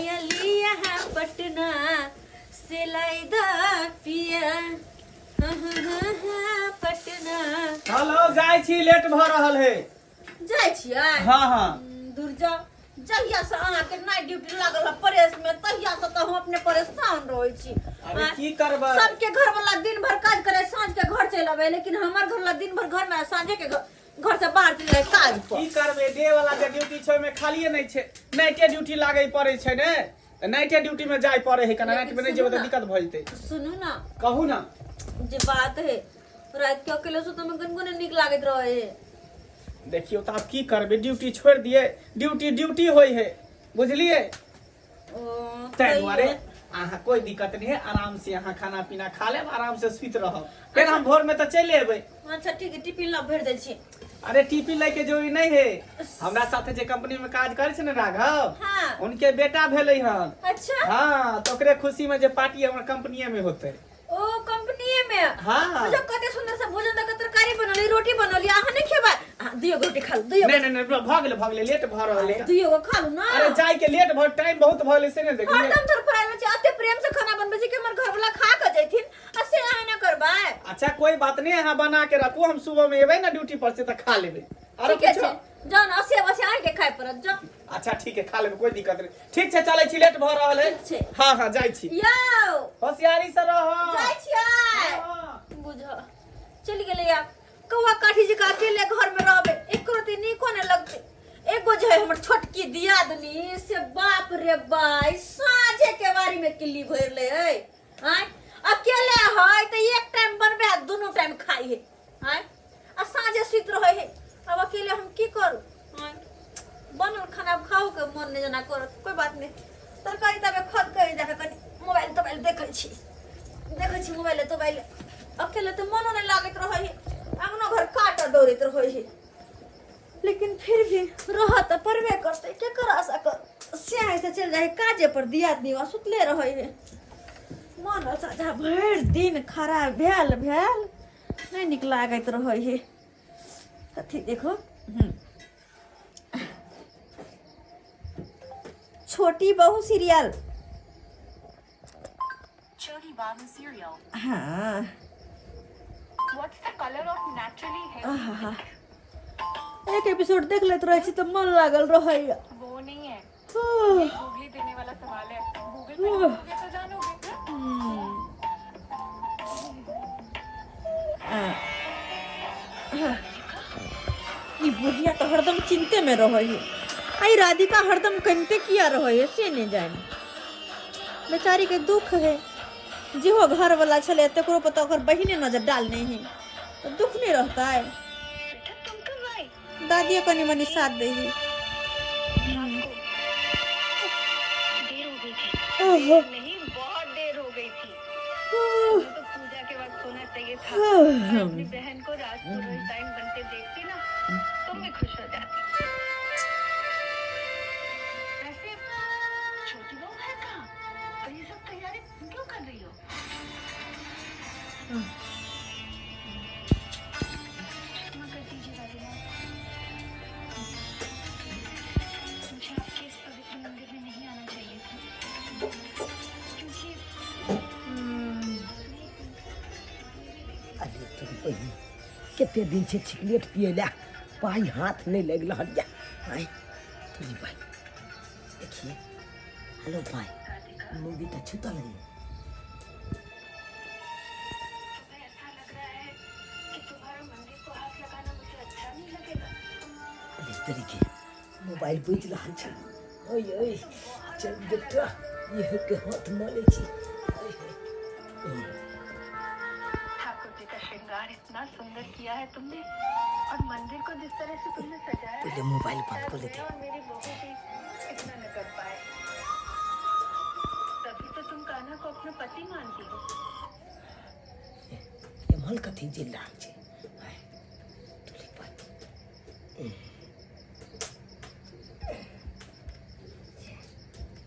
पायलिया पटना सिलाई द पिया हाँ, हाँ, हाँ, हाँ, पटना। हेलो, जाइ छी, लेट भऽ रहल है। जाइ छियै? हाँ हाँ। दूर जाओ। जहिया से अहाँके नाइट ड्यूटी लागल है प्रेस में, तहिया से तऽ हम अपने परेशान रहै छी। अरे आँय? की करबै? सबके घर वाला दिन भर काज करे, साँझ के घर चलि आबै, लेकिन हमर घर वाला दिन भर घर में आ साँझे के घर से बाहर चलि जाय काज पर। की करबै, डे वाला जे ड्यूटी छै ओहिमे खालिए नहि छै, नाइटे ड्यूटी लागै पड़ै छै ने, तऽ नाइटे ड्यूटी में जाय पड़े है। कना नाइट में नहीं जेबै तऽ दिक्कत भऽ जेतै। सुनू ना। कहू ना। जे बात है, रात के अकेले सुतऽ में कनको नहि नीक लागैत रहे है। देखियौ तऽ आब की करबै, ड्यूटी छोड़ि दियै? ड्यूटी ड्यूटी होइ है, बुझलियै? ओ ताहि दुआरे अहाँ कोई दिक्कत नहीं है, आराम से अहाँ खाना पीना खा लेब, आराम से सुति रहब, फेर हम भोर में तऽ चलि एबै। अच्छा ठीक है, टिफिन ला भरि दै छी। अरे टिफिन लै के जरूरी नहीं है। हमरा साथे जे कंपनी में काज करे छै ने राघव, उनके बेटा भेलै हन। हाँ, तऽ ओकरे खुशी में जे पार्टी हमर कंपनीये में होतै। ओ कंपनीये में? हाँ। बुझो कते सुंदर से भोजन दऽ के तरकारी बनली, रोटी बनली, अहाँ नहीं खेबै? अहाँ दुइयो गो रोटी खा लू, दुइयो। नहीं नहीं नहीं, भऽ गेलै, भऽ गेलै, लेट भऽ रहल है। दुइयो गो खा लू ना। अरे जाय के लेट भऽ, टाइम बहुत भऽ गेलै से नहीं देखलियै? हरदम धरफड़ायल छी, एते प्रेम से खाना बनबै छी कि हमर घर वाला खा के जैथिन, आ से अहाँ ना करबै। अच्छा कोई बात नहीं, अहाँ बना के रखू, हम सुबह में एबै ना ड्यूटी पर से तऽ खा लेबै। अरे ठीके कुछो छै, जाउ ने, असे बसे आनि के खाय पड़त, जाउ। अच्छा ठीक है, खा लेबै, कोई दिक्कत नहीं। ठीक छै, चलै छी, लेट भऽ रहल है। ठीक छै। हाँ हाँ, जाइ छी। यौ। होशियारी से रह। जाइ छियै। हाँ। बुझ चलि गेलै आब, कौआ काठी जकाँ अकेले घर में रहबै, एको रत्ती नीको नहि लगतै। एगो जे है हमर छोटकी दियादनी, से बाप रे बाई साँझे के बारी में किल्ली भरि ले है। आँय, अकेले है तऽ एक टाइम बनबै आ दुनू टाइम खाइ है। आँय, आ साँझे सुति रहै है। आब अकेले हम की करू? आँय, बनल खाना खाओ के मन नहि जेना करत। कोई बात नहि, तरकारी तबे खद के जाके कनि मोबाइल तोबाइल देखै छी, देखै छी मोबाइल तोबाइल। अकेले तऽ मनो नहि लागैत रहै है, अंगनो घर काटऽ दौड़ैत रहै है, लेकिन फिर भी रहऽ तऽ पड़बे करतै, केकर आशा कर। से से चलि जाइ है काजे पर दियादनी, वा सुतले रहै है। मन साझा भरि दिन खराब भेल भेल नहि नीक लागैत रहै है। अथी देखो, छोटी बहू सीरियल। Choti Babu cereal. हाँ। What's the color of naturally healthy? आहा, एक एपिसोड देख लेत रहै छी तऽ मन लागल रहैया। वो नहीं है, ये गूगली देने वाला सवाल है। गूगल पे ढूंढोगे तो जानोगे। ई बुढ़िया तऽ हरदम चिंते में रहै है, आ ई राधिका हरदम कनिते किया रहै है से नहि जानि। बेचारी के दुख है, जेहो घर वाला छलै तकरो पर तऽ ओकर बहिने नजर डालने है, तऽ दुख नहि रहतै? बेटा, तुम कब आई? दादियो कनि मनि साथ दै है। रात को देर हो गई थी। ओहो। देर नहीं, बहुत देर हो गई थी। तुम्हें तो पूजा के वक्त सोना चाहिए था और अपनी बहन को रात को रोज बनते देखती ना, तुम भी खुश हो जाती। वैसे छोटी बहू है कहाँ और ये सब तैयारी तुम क्यों कर रही हो? क्षमा कर दीजिए दादी माँ, मुझे आपके इस पवित्र मंदिर में नहीं आना चाहिए था, क्योंकि अरे तोरी बहिन, कते दिन से सिगरेट पिए ला पाई हाथ नहीं लग रहल या। आय तोरी भाई, देखिए। हेलो भाई, मूवी तो छूतल है। तुम्हें ऐसा लग रहा है कि तुम्हारा मंदिर को हाथ लगाना मुझे अच्छा नहीं लगेगा? अरे तोरी के, मोबाइल बुझ रहल छै। ओए ओए, चल बेटा, ये के हाथ मले छी। ओए, ओए। ठाकुर जी का श्रृंगार इतना सुंदर किया है तुमने और मंदिर को जिस तरह से तुमने सजाया है, पहले मोबाइल बंद शायद कर लेते। मैं और मेरी बहू भी इतना न कर पाए। तभी तो तुम कान्हा को अपना पति मानती हो। एम्हर कथी जलि रहल छै? आय, तोरी पाइ।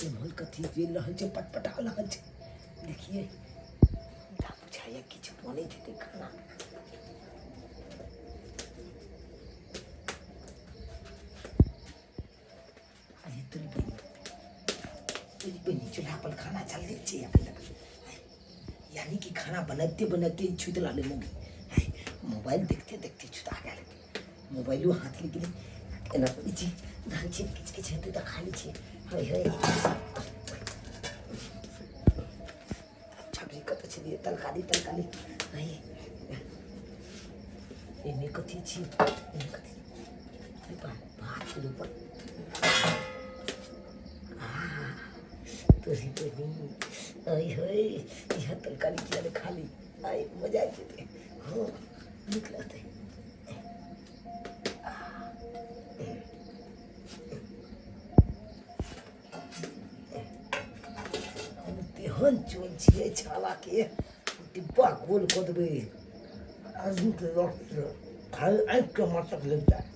एम्हर कथी जलि रहल छै, पटपटा रहल छै? देखिए, हमरा बुझाइए किछु बनैत हेतै खाना। अरे तोरी बहिन। बहिनी चूल्हा पर खाना चल छै अखन तक। यानी कि खाना बनैते बनैते छुति रहलै मौगी। मोबाइल देखते देखते छुता गेल। मोबाइलो हाथ लग गेलै। एना करै छी धान छी, किछु किछु हेतै तऽ खा लै छियै। हे हे, सब्जी कतऽ छलियै? तरकारी तरकारी। हे, एहिमे कथी छी? एहिमे कथी? भात छलै ऊपर। तोरी बहिनी, अय हे, इएह तरकारी किया नहि खाली? आइ मजा आबि जेतै। हँ, नीक लगतै। हम तेहन चोल छियै छालाके, डिब्बा गोल कऽ देबै। आदमीके रस खाली आँखिके मसक लागि जायत।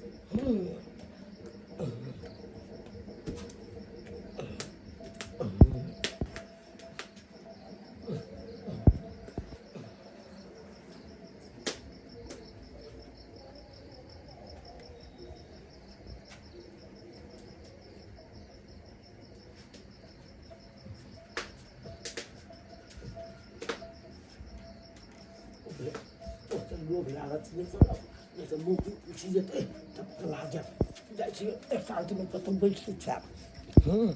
ओते लोभ लालच नहि करब, नहि तऽ मुँह पूछि जेतै तब तऽ लाजब। जाइ छियै एकान्तमे कतहु बैठ कऽ खायब। हूँ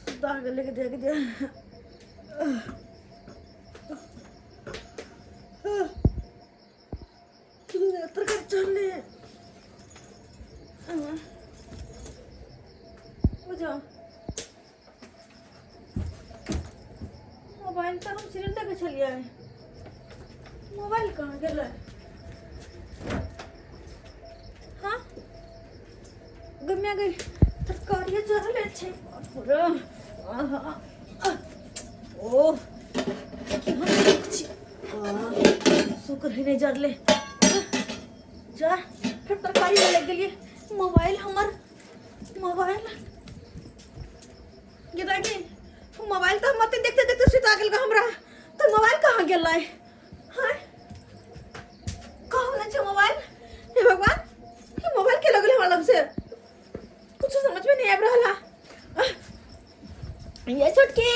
सुता गेलै के देख दे। तरकारी चढ़ले बुझो। मोबाइल तऽ हम सीरियल देखै छलियै, मोबाइल कहाँ गेलै? हाँ, गम्या गई। तरकारी जरले छै। आहा, ओ केहन सुख छी। शुक्र है नहि जरले। जा, फिर तरकारी में लग गेलियै। मोबाइल, हमर मोबाइल गेदा गे। मोबाइल तऽ हम देखते देखते सुता गेल हमरा। तऽ मोबाइल कहाँ गेलै? हाँ, कहाँ छै मोबाइल? हे भगवान, ये मोबाइल के लगल हमरा लग से? कुछ समझ में नहीं आबि रहल है। ये छोटकी,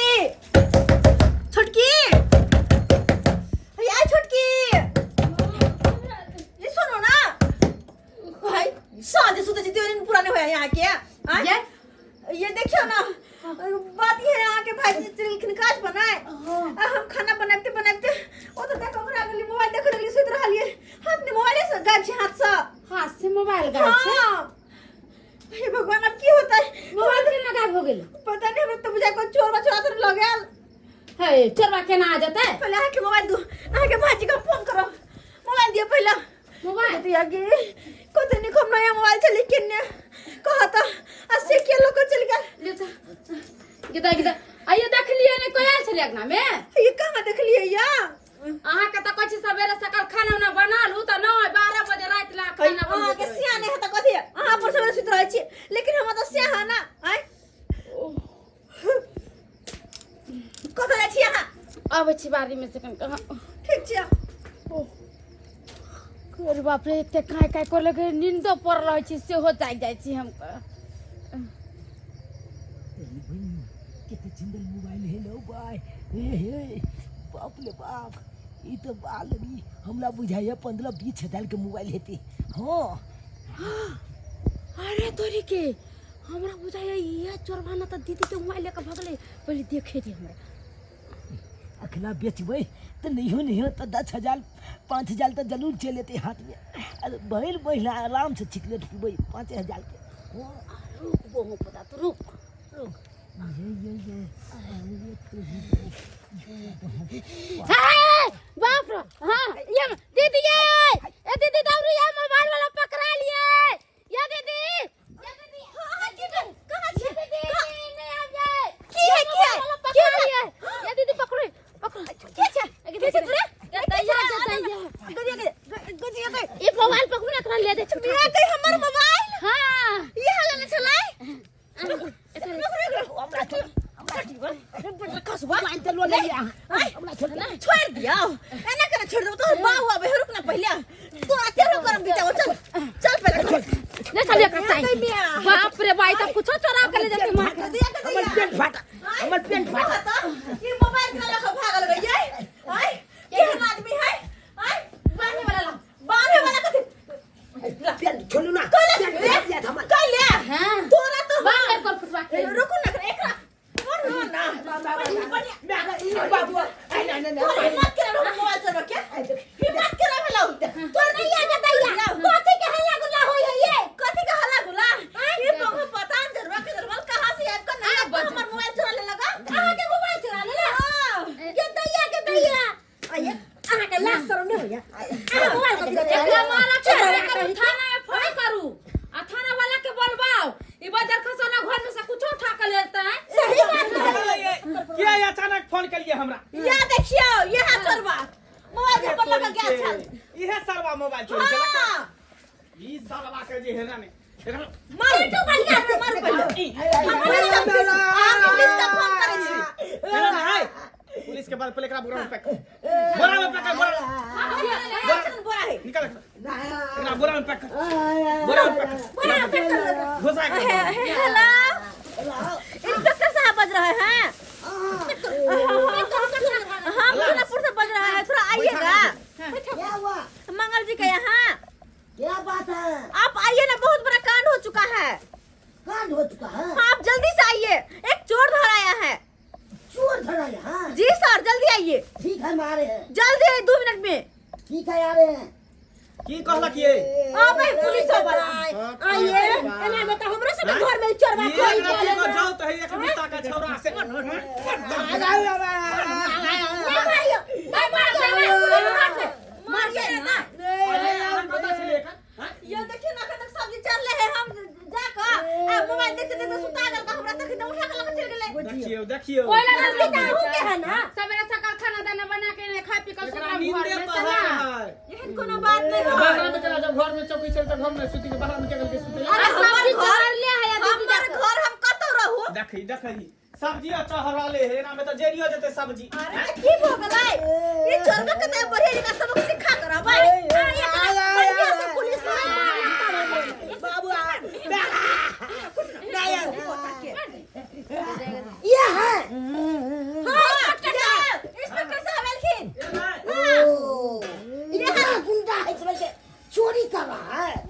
छोटकी, ये छोटकी, ये सुनो ना भाई। साँझ सुते छी दिन पुराने होया यहाँ के। आँ? ये देखियो ना, बात ये है, यहाँ के भाई जी चलखिन काज बनाए आ हम खाना बनाते बनाते ओ तो देखो हमरा गेली, मोबाइल देखे लगली, सुति रहलिए। हाथ में मोबाइल से गायब छै, हाथ से। हाथ से मोबाइल गायब छै? हाँ। हे भगवान, अब की होता है? मोबाइल केना गायब हो गेल? पता नहीं, हमरा तो बुझाय कोई चोर बचोरा तो लग गेल। हे, चोरबा केना आ जेतै? पहले अहाँ के मोबाइल दू, अहाँ के भाजी के फोन करो। मोबाइल दियो पहले। मोबाइल दिया गे। कते निक हम नया मोबाइल चली किन्ने कहता आ से के लोग चल गेल। ले त गिदा गिदा, आइयो देखलियै ने, कोई आयल छलै अंगना में? ये कहाँ देखलिए या? अहाँ के त कहै छी सवेरे सकाल खाना उना बना लू, त 9 12 बजे राति ला खाना अहाँ बनबैत के रहै। सियाने है त कथी, अहाँ पर सवेरे सुति रहै छी, लेकिन हम त सियाहा ना। आय, कतऽ जाइ छी अहाँ? अबै छी बाड़ी में से कनिक। हाँ। ठीक छै। अरे बाप रे, एते काँय काँय कर लगे, नींदो पड़ रहै छी, सेहो जागि जाइ छी हम। कते सुंदर मोबाइल है लो भाई। हे हे, बाप रे बाप, ई तो बाल भी हमरा बुझाइया 15-20 हजार के मोबाइल हेतै। हाँ। अरे तोरी के, हमरा बुझाइया इहे चोरबा न त दीदी के मोबाइल लेके भगलै। पहिले देखे दे हमरा। अखना बेचबै तऽ नहियो नहियो तऽ 10 हजार 5 हजार तऽ जरूर चलि एतै हाथमे। अरे भरि महीना आरामसँ चिकलेट पीबै 5 हजार के। हाँ। रुक बहु पता तो, रुक रुक। ये ये ये अरे तोरी। हे बाप रे, हाँ ये दीदी, ये ए दीदी, दौड़ी, ये मोबाइल वाला पकड़ा लिए। ये दीदी, बोललियै अहाँ? हमरा छोड़ दियौ। छोड़ दियो, एना करे छोड़ दो तोहर बाबू आबे, रुक ना पहिले तोरा तेरो करम बिताओ। चल चल पहिले। ले चलिए कसाई। बाप रे भाई, तब कुछो चोरा के ले जाते मार। हमर पेंट फाटल, हमर पेंट फाटल। ये मोबाइल के लके भागल गई है। आय, केहन आदमी है? आय, बांधे वाला ला, बांधे वाला कथी? पेंट छोड़ू ना। कैले? पेंट फाटि जायत हमर। कैले? हाँ। तोरा तो बांध ले कर फुटवा के। रुकू ना, एकरा मरो ना। बढ़िया। माय, ई बाबू, आइ ना ना ना। तोर हिम्मत के रहो मोबाइल चोर के? हिम्मत के रहो लाउ तोर? नहीं आ दैया, कथी के हल्ला गुल्ला होय है ये? कथी के हल्ला गुल्ला? ये पंखा पता नहीं जरूर के जरूर कहां से आब के नहीं हमर मोबाइल चोरा ले लगा। अहाँ के मोबाइल चोरा लेला? हां। के दैया, के दैया, आइए, अहाँके लाज शरम नहि होइया? अहाँ मोबाइल कथी के एकरा मारा के थाना में फोन करू आ थाना वाला के बोलबाओ, ई बजर खसौना घर में से कुछो उठा के लेता है। सही बात है। किया अचानक फोन करिए हमरा? या देखियो, यहाँ चोरबा मोबाइल घर पर लगा गया छल। इहे सरवा मोबाइल चोरी केलक। हां। ई सरवा के जे है ना ने एकरा मार तो बढ़िया से मार पहिले। हम पुलिस का फोन करै छी। ना ना, आय पुलिस के बाद पहले एकरा बोरा में पैक कर, बोरा में पैक कर, बोरा बोरा बोरा है। निकाल एकरा, बोरा में पैक कर, बोरा में पैक कर। बोरा में पैक कर। घुसा के। हेलो, इंस्पेक्टर साहब बज रहे हैं? हम सोनापुर से बज रहे हैं, थोड़ा आइएगा। क्या हुआ? मंगल जी के यहाँ। क्या बात है? आप आइए ना, बहुत बड़ा कांड हो चुका है। कांड हो चुका है? हाँ, आप जल्दी से आइए, एक चोर धर आया है। चोर धरा यहाँ? जी सर, जल्दी आइए। ठीक है, मारे हैं। जल्दी आइए, 2 मिनट में। ठीक है, आ रहे हैं। की कहलक ये? हाँ भाई, पुलिस वाला। आइए, एना में तो हमरो सब घर में चोरबा ये चोरी एकरा कर के जाओ तो है एक बिता का छौरा से। नहीं मारियो, नहीं मारियो, मारिए ना। अरे यार, पता छले एकर? हाँ? ये देखिए ना, अखन तक सब्जी चढ़ले है। हम जाकर आ मोबाइल देखते देखते सुता गेल, हमरा तक उठा के लके चल गेलै। देखियो देखियो। ओइला गलती त अहूँ के है ना, सवेरे सकाल खाना दाना बना के ने खा पी के एकरा सुतल घर नींदे में पहाड़ सना। है। एहन कोनो बात नहीं है। बाहर में चला जाओ, घर में चौकी चल त घर में सुती के बाहर में के सुते। अरे आ सब्जी हमर घर चढ़ले है या दीदी? हमर घर, हम कतौ रहू। देखी देखी, सब्जी चहरले हे, एना में त जेरियो जेते सब्जी। अरे त की भ गेलै? ई चोरबा कते बढ़िया जगह सबक